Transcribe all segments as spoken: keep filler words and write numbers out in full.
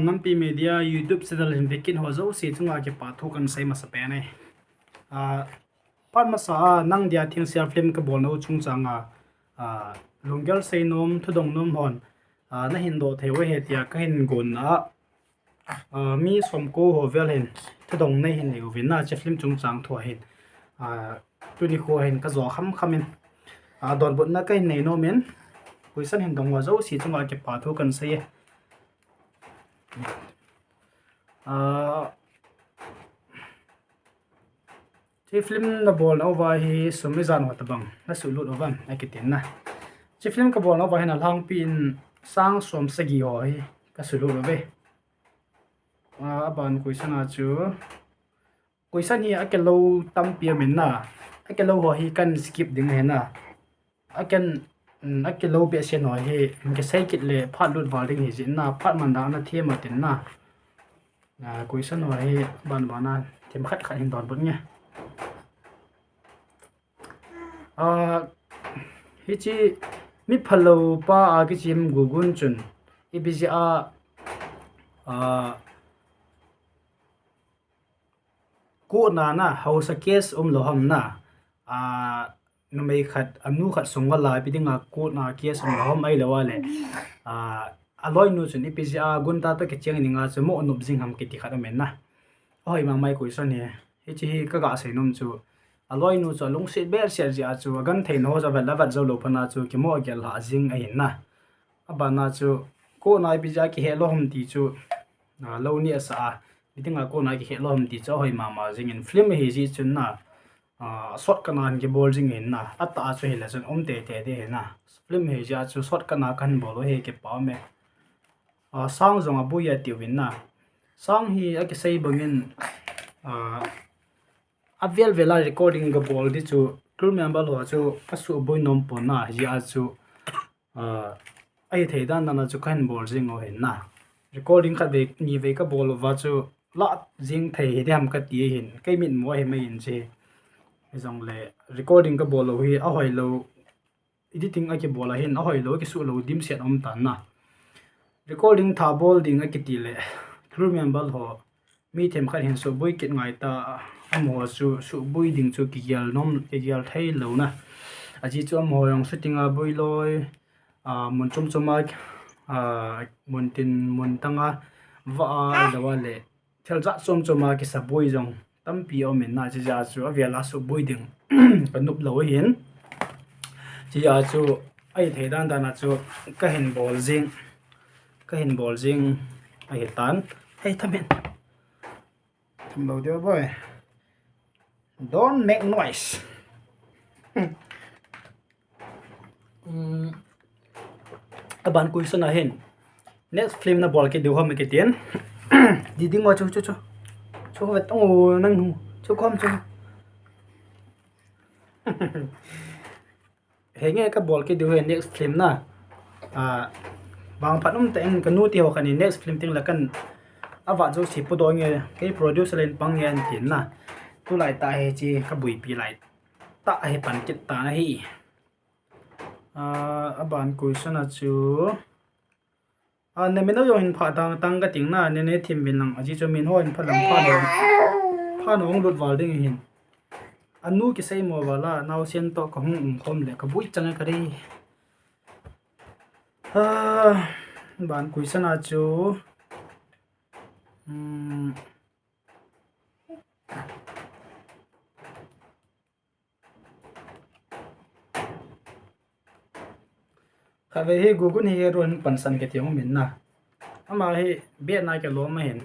Nampi Media YouTube channel hin vekit ho jouse chunga kipathu kan sei masapen e. Ah, phat masa a nang dia thingsia film kabolnau chungchanga, ah, lunggel seinom, thudong nom hon, ah, nahin doh thei uve tia kahin gonna a, ah, mi somko ho vel hin thudong neihin nei uvin na, hiche film chungchang thu ahin. Ah, tuni kho hin kajo khamkham in, ah, donbutna kahin nei nom in, question hin dong ho jouse chunga kipathu kan sei e. Ah, hiche film nabolnauva hi sum ijat ho tabang nasuhlut uvem akitin na. Hiche film kabolnauva hin alhangpi in sang som sagi ho hi kasuhlut uve. Ah, aban question a chu, question hi akilou tampi aumin na, akilou ho hi kan skip ding ahi na. Aken, mm, akilou behseh ho hi kisei kit le phat lut val ding ahi jeh in na, phat man dan a them atin na. Ah, question ho hi ban ban a themkhat khat hin donbut nge. Ah, hiche mi phalou pa a kichem Gugun chun ipi jeh a, ah, court na na haosa case umlou ham na, ah, numei khat, anu khat sung vala ipi dinga court na case umlou ham, ahilou le, ah, aloinu chun ipi jeh a gunta toh kicheng dinga chu mo nop jing ham kiti khat aumin na. Ahoi mama hi question hi, hiche hi kaga seinom chu, aloinu chu alungset behseh jeh a chu agentheina ho chu avet le avet joulou phat na chu kimo gel lha jing ahin na. Aban a chu court na ipi jeh a kihe lou ham ti chu, ah, lou neh asa a, ipi dinga court na kihe lou ham ti chu ahoi mama jing in, film ahi jeh chun na, ah, shortcut na hin kibol jing ahin na, atah a chu hile chun um teitei ding ahin na. Film ahi jeh a chu shortcut na kahin bol u hi kipa aume. Ah, sang jong aboi atiuvin na. Sang hi akisei bangin, ah, avel vel a recording kabol ding chu crew member ho chu asuhboi nom pon na, hijeh a chu, ah, ahithei dan dan a chu kahin bol jing u ahin na. Recording khatvei nivei kabol uva chu lah jing thei hidem kati ahin, kei mitmu ahi mai in che. Hijongle recording kabol u hi ahoilou, editing akibol a hin ahoilou, akisuhlou dimset aum tan na. Recording thah bol ding akiti le, crew member ho mi themkhat hin suhboi kit ngai ta, amaho chu suhboi ding chu kigel nom, kigel thei lou na. Ajeh chu amaho jong shooting a boi loi, ah, mun chom chom a, ah, mun tin mun tang a, vah a, ahilou le thil jat chom chom a kisaboi jong tampi aumin na, hijeh a chu avel a suhboi ding kanop lou ahin. Hijeh a chu ahithei dan dan a chu kahin bol jing, kahin bol jing ahitan. Hei, thamin. Tham lou diu boi. Don't make noise. Hmm. Aban question a hin, next film nabol kit diu ham kitin. Didi ngo chu chu chu. Chu vet ong nang nu. Chu khom chu. Henge kabol kit diu hi next film na. Ah, vangphat um tah in kanu te ho khat in next film teng le kan avat jouse podoh nge, kei producer le pang nge atin na. Tulai tah hiche kabuipi lai tah hi pan kit tan ahi. Ah, aban question a chu, ah, namin ho jong hin phah tang tang kating na, nene thim vin lang, ajeh chu min ho hin pha lang, pha nung, pha nung lut val ding ahin. Anu kisei mo vala, naosen toh kahung um khom le kaboi chang e kati. Ah, aban question a chu, hmm, khatvei hi Gugun hi hero hin pansan kiti aumin na. Ama hi beh na kilom ahin.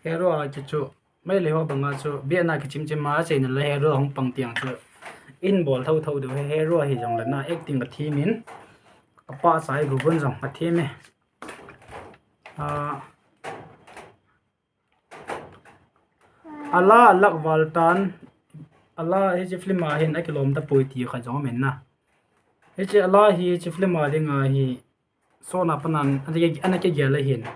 Hero a kichu, Meitei ho banga chu beh na kichim chim a, achaina le hero hung pang tiang chu in bol thou thou diu, hero hijongle na acting kathem in, kapahcha hi Gugun jong athem e. Ah, ala alak val tan, ala hiche film a hin akilom tapoi ti khat jong aumin na. Hiche ala hi hiche film a dinga hi sona panan ana kigel ahin.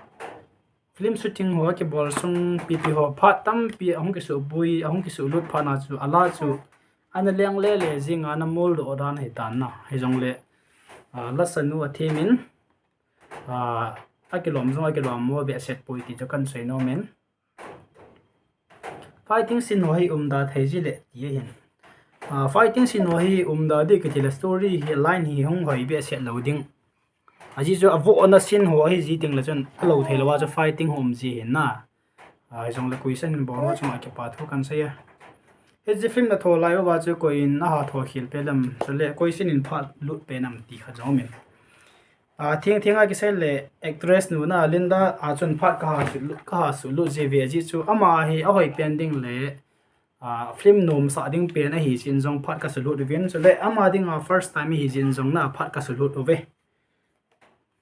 Film shooting ho akibol sung pipi ho phat tampi ahung kisuhboi, ahung kisuhlut phat na chu ala chu ana leng lele jing a, ana moldoh dan ahitan na. Hijongle, ah, lasanu athem in, ah, akilom jong akilom mo behseh poi ti chu kan seinom in. Fighting scene ho hi umda thei ji le ti ahin. Ah, fighting scene ho hi umda di kiti le story hi line hi hung hoi behseh lou ding. Ajeh chu avohna scene ho ahi ji teng le chun alou thei lou a chu fighting ho um ji ahin na. Ah, hijongle question hin bol ho chunga kipa thu kan sei a. Hiche film natho lai uva chu koi in aha tho khel pen ham, chule question in phat lut pen ham ti khat jong um in. Ah, thing thing a kisei le actress nu na Linda a chun phat kaha sulut, kaha sulut ji uve ajeh chu ama hi ahoi pen ding le, ah, film nom sah ding pen ahi jeh in jong phat kasulut uvin, chule ama dinga first time ahi jeh in jong na phat kasulut uve.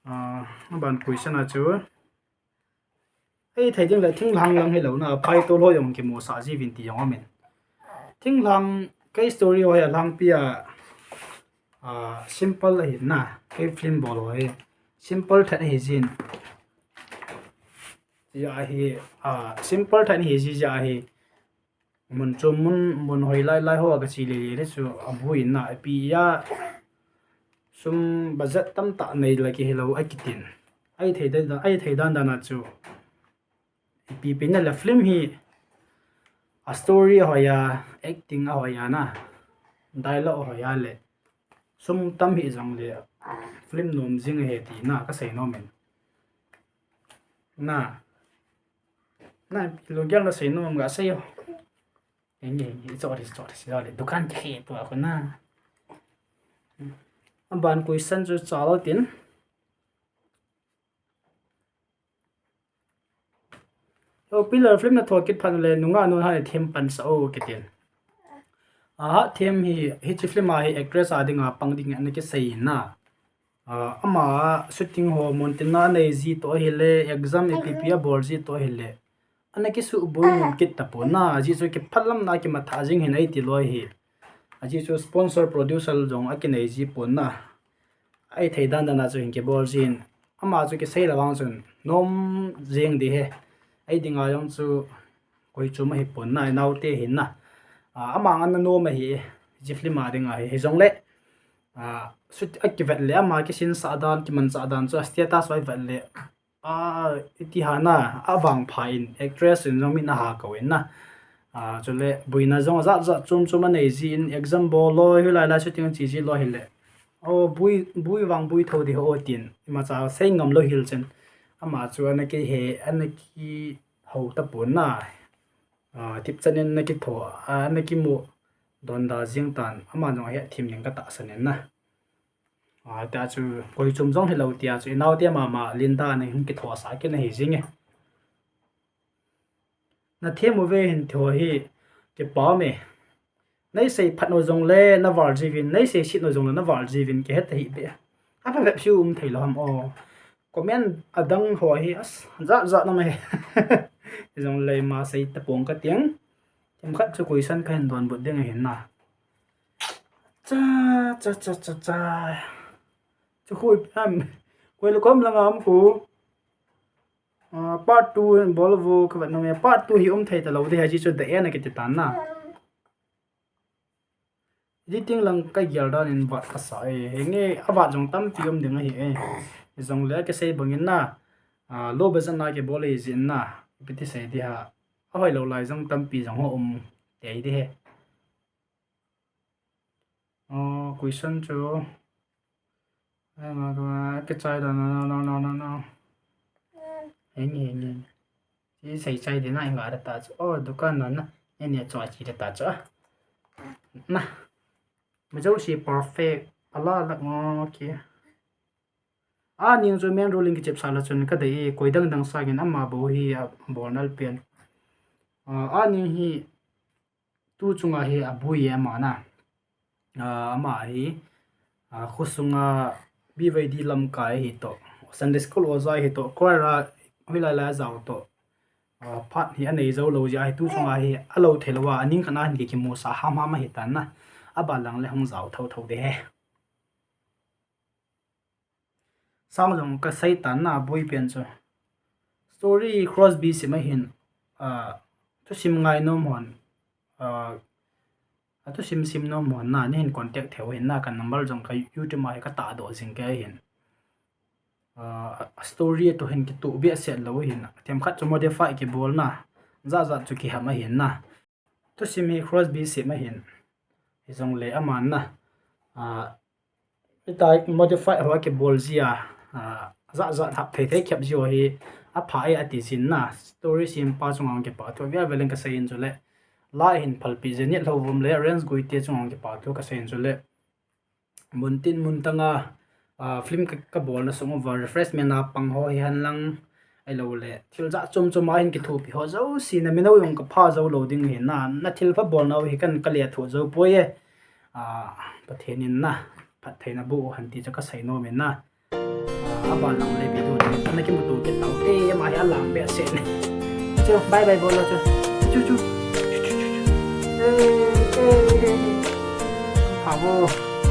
Ah, aban question a chu, ei thei ding le thinglhang lang hilou na, phaitol ho jong kimusah ji uvin ti jong um in. Thinglhang kei story ho hi alhangpi a, ah, simple ahi na, kei film bol ho hi simple thet ahi jin. Jeh a hi, ah, simple thet ahi ji jeh a hi. Mun chom mun, mun hoi lai lai ho a kache le le le chu abui in na, ipi a sum budget tamtah nei le kihilou akitin. Ei thei dan, ei thei dan dan a chu ipi pi na le film hi a story ahoi a, acting ahoi a na, dialogue ahoi a le sum tam hih jong le film nom jing ahi ti na kasei nom in. Na. Na, lunggel nasei nom ga sei o. Enge, ichot, ichot, ichot le dukan kikhe tua khu na. Aban question chu chalou tin. Popular film natho kit phat le nungah nun ha le them pan sah o kitin. Ahathem hi, hiche film a hi actress a dinga pang ding ana kisei in na. Ah, ama shooting ho mun tin a anei ji toh ahile, exam ipi pi abol ji toh ahile, ana kisuhboi nom kit tapon na, ajeh chu kiphatlam na kimatha jing hin eiti loi hi. Ajeh chu sponsor, producer jong akinei ji pon na. Ei thei dan dan a chu hin kibol jin. Ama chu kisei le vang chun nom jeng di hi. Ei dinga jong chu koi chom ahi pon na, inaote hin na. Ah, ama ngan na nom ahi, hiche film a dinga hi, hijongle, ah, shoot akivet le ama kisinsah dan, kimanchah dan chu a status ho ivet le, ah, iti ham na, avangpha in, actress in jong min aha kou in na. Ah, chule boina jong ajat jat chom chom anei ji in, exam bol loi, hilai lai shooting ache ji loi hile, o, boi, boi vang boi tho di ho tin, imacha sei ngam lou hel chun, ama chu ana kihe, ana kihou tapon na. Ah, thipchan in ana kitho, ah, ana kimu donda jing tan, ama jong ahethem ding katahsan in na. Ah, tia chu koi chom jong hilou tia chu inaote mama Linda ana hung kitho sah kit ahi jing e. Nathem uve hin tho hi kipa me. Nei sei phat u jongle naval ji uvin, nei sei set u jongle naval ji uvin, kihet ahi be. Aphabep seh um thei lou ham o. Comment adang ho hi, as, jat jat na mai. Hijongle ima sei tapong kating. Themkhat chu question kahin donbut ding ahin na. Cha, cha, cha, cha, cha. Chu khu ipi ham. Koi lou kom langa um khu. Ah, part two hin bol uvo kavet nom e. Part two hi um thei talou ding ahi, ajeh chu the end akiti tan na. Editing lang kagel dan in vat kasa e. Henge, avat jong tampi um ding ahi e. Hijongle kisei bang in na, ah, low budget na kibol ahi jeh in na, ipi ti sei di ham. Ahoi lou lai jong tampi jong ho um tei di hi. Oh, question chu. Ai, ma, ma, kichai dan, no, no, no, no, no. Henge, henge. Chi sei chai di na, inga da ta chu. Oh, dukan na na. Ene chu achi da ta chu. Na. Majo si perfect. Ala lak ngo ki. Aning chu main role in kichepsah le chun kadei e, koi dang dang sangin ama bou hi abol nal pen. Ah, aning hi tu chunga hi abui e ama na. Ah, ama hi, ah, khosunga B Y D lamkai hi toh, Sunday school oja hi toh, choir a hoilai lai ajao toh. Ah, part hi anei jou lou jeh ahi, tu chunga hi alou thei lou a, aning khat na hin kimusah ham ham ahi tan na. Aban lang le hung jao tho tho ding ahi. Sang jong kasei tan na, boi pen chu. Story Crosby sim ahin, ah, thusim ngai nom hon, ah, athusim sim nom hon na, neihin contact thei u ahin na, ka number jong ka YouTube a hi katahdoh jing kei ahin. uh, story toh hin kitoh behseh lou hin, themkhat chu modify kibolna, jat jat chu kiham ahin na. Thusim hi Crosby sem ahin. Hijongle aman na, uh, hitia modify ho kibol jia, uh, jat jat hap thei thei khep jiu hi apha e ati jin na. Story sempa chunga kipa thu vel vel in kasei in chule, la hin phalpi Janet Hlouvom le Rance Guite chunga kipa thu kasei in chule, mun tin mun tanga, uh, film ka, kabolna sung uva refreshment a pang ho hihen lang, ahiloule thil jat chom chom a hin kithopi ho jouse na, minou jong kapha jou lou ding ahi na, nathilpha bolnau hi kan kalethuh jou poi e. Ah, Pathen in na phattheina boh hen ti chu kasei nom in na. Ah, aban lang le video ding ana kimuto kit tau te, ama hi alang behseh ne. Chu bye bye bol lo chu. Chu chu. Eh, eh, eh. Habo.